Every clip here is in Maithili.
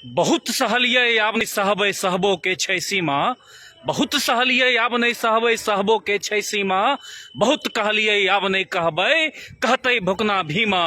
बहुत सहलियै आब नहि सहबै, सहबो के छै सीमा। बहुत सहलियै आब नहि सहबै, सहबो के छै सीमा। बहुत कहलियै आब नहि कहबै, कहतै भुकना भीमा।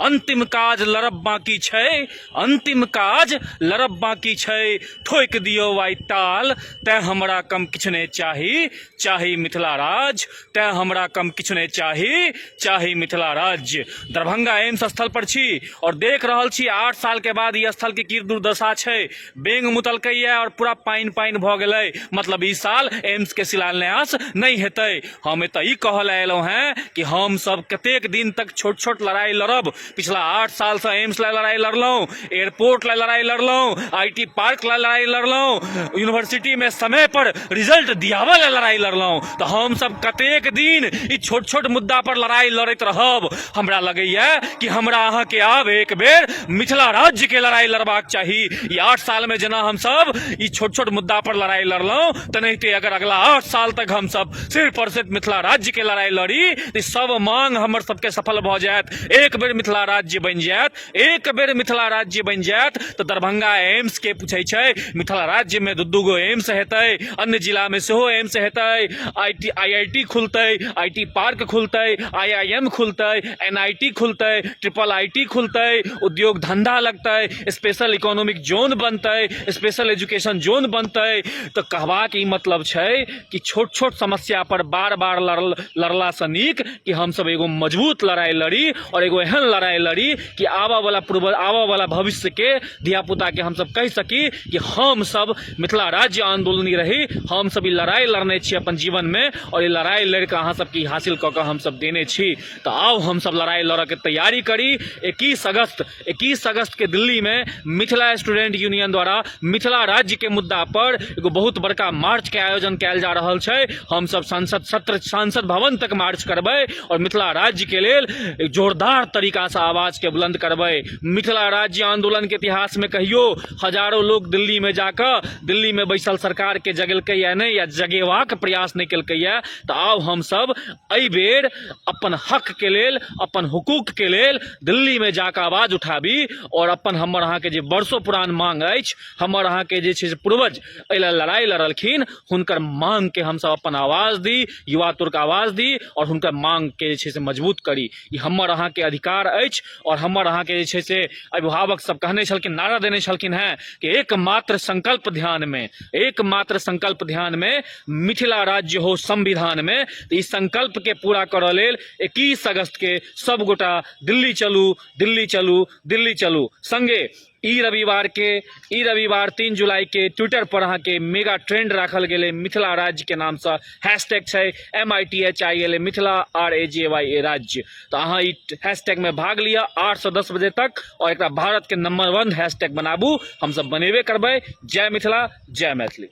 अंतिम काज लड़ब बाकी छै, अंतिम काज लड़ब बाकी छै, ठोकि दियौ आइ ताल। तैं हमरा कम किछु नहि चाही, चाही मिथिला राज। तैं हमरा कम किछु नहि चाही, चाही मिथिला राज्य। दरभंगा एम्स स्थल पर छी और देख रहल छी 8 साल के बाद ई स्थल के की दुर्दशा छै। बेंग मुतलकैया और पूरा पानि पानि भऽ गेलै, मतलब ई साल एम्स के शिलान्यास नहि हेतै। हम एतऽ ई कहऽ लए एलहुँ हेँ कि हम सब कतेक दिन तक छोट छोट लड़ाइ लड़ब? पिछला 8 सालसँ एम्स लए लड़ाइ लड़लहुँ, एयरपोर्ट लए लड़ाइ लड़लहुँ, I T park लए लड़ाइ लड़लहुँ, यूनिवर्सिटीमे समय पर रिजल्ट दियाबऽ लए लड़ाइ लड़लहुँ, तऽ हमसब कतेक दिन ई छोट छोट मुद्दा पर लड़ाइ लड़ैत रहब? हमरा लगैया कि हमरा अहाँके आब एक बेर मिथिला राज्यके लड़ाइ लड़बाक चाही। ई 8 सालमे जेना हमसब ई छोट छोट मुद्दा पर लड़ाइ लड़लहुँ, तेनाहिते अगर अगला 8 साल तक हमसब सिर्फ और सिर्फ मिथिला राज्यके लड़ाइ लड़ी तऽ सब मांग हमर सबके सफल भऽ जायत। एक बेर मिथिला राज्य बनि जायत, एक बेर मिथिला राज्य बनि जायत तऽ दरभंगा एम्स के पूछै छै? मिथिला राज्यमे दू दू गो एम्स हेतै, अन्य जिलामे सेहो एम्स हेतै, I I T खुलतै, I T park खुलतै, आई I am खुलतै, एन I T खुलतै, ट्रिपल I T खुलतै, उद्योग धंधा लगतै, स्पेशल इकोनॉमिक जोन बनतै, स्पेशल एजुकेशन जोन बनतै। तऽ कहबाक ई मतलब छै कि छोट छोट समस्या पर बार बार लड़लासँ नीक कि हमसब एगो मजबूत लड़ाइ लड़ी और एगो एहन लड़ाइ लड़ी कि आबऽवला पूर्व आबऽवला भविष्यके धियापुताके हमसब कहि सकी कि हमसब मिथिला राज्य आन्दोलनी रही, हमसब ई लड़ाइ लड़ने छी अपन जीवनमे और ई लड़ाइ लड़िकऽ अहाँ सबके ई हासिल कऽ कऽ हमसब देने छी। तऽ आउ हमसब लड़ाइ लड़ऽके तैयारी करी। 21 अगस्त, 21 अगस्तके दिल्लीमे मिथिला स्टूडेंट यूनियन द्वारा मिथिला राज्यके मुद्दा पर एगो बहुत बड़का मार्चके आयोजन कयल जा रहल छै। हमसब संसद सत्र सांसद भवन तक मार्च करबै और मिथिला राज्यके लेल एक जोरदार तरीकासँ आवाजके बुलंद करबै। मिथिला राज्य आंदोलनके इतिहासमे कहियो हजारो लोग दिल्लीमे जाकऽ दिल्लीमे बैसल सरकारके जगेलकैया नहि या जगेबाक प्रयास नहि केलकैया। तऽ आउ हमसब एहि बेर अपन हकके लेल, अपन हुकूकके लेल दिल्लीमे जाकऽ आवाज उठाबी आओर अपन हमर अहाँके जे वर्षो पुरान मांग अछि, हमर अहाँके जे छै से पूर्वज एहि लए लड़ाइ लड़लखिन, हुनकर मांगके हमसब अपन आवाज दी, युवा तुर्क आवाज दी आओर हुनकर मांगके जे छै से मजबूत करी। ई हमर अहाँके अधिकार अछि आओर हमर अहाँके जे छै से अभिभावक सब कहने छलखिन, नारा देने छलखिन हेँ कि एकमात्र संकल्प ध्यानमे, एकमात्र संकल्प ध्यानमे, मिथिला राज्य हो संविधानमे। तऽ ई संकल्पके पूरा करऽ लेल 21 अगस्तके सब गोटा दिल्ली चलू, दिल्ली चलू, दिल्ली चलू। संगे ई रविवार के, ई रविवार 3 जुलाई के ट्विटर पर अहाँके मेगा ट्रेंड राखल गेलै मिथिला राज्य के नामसँ। हैशटैग छै MITHILA Mithila RAJYA राज्य। तऽ अहाँ ई हैशटैगमे भाग लिअ 8 से 10 बजे तक और एकरा भारतके नंबर 1 हैशटैग बनाबू। हमसब बनेबे करबै। जय मिथिला, जय मैथिली।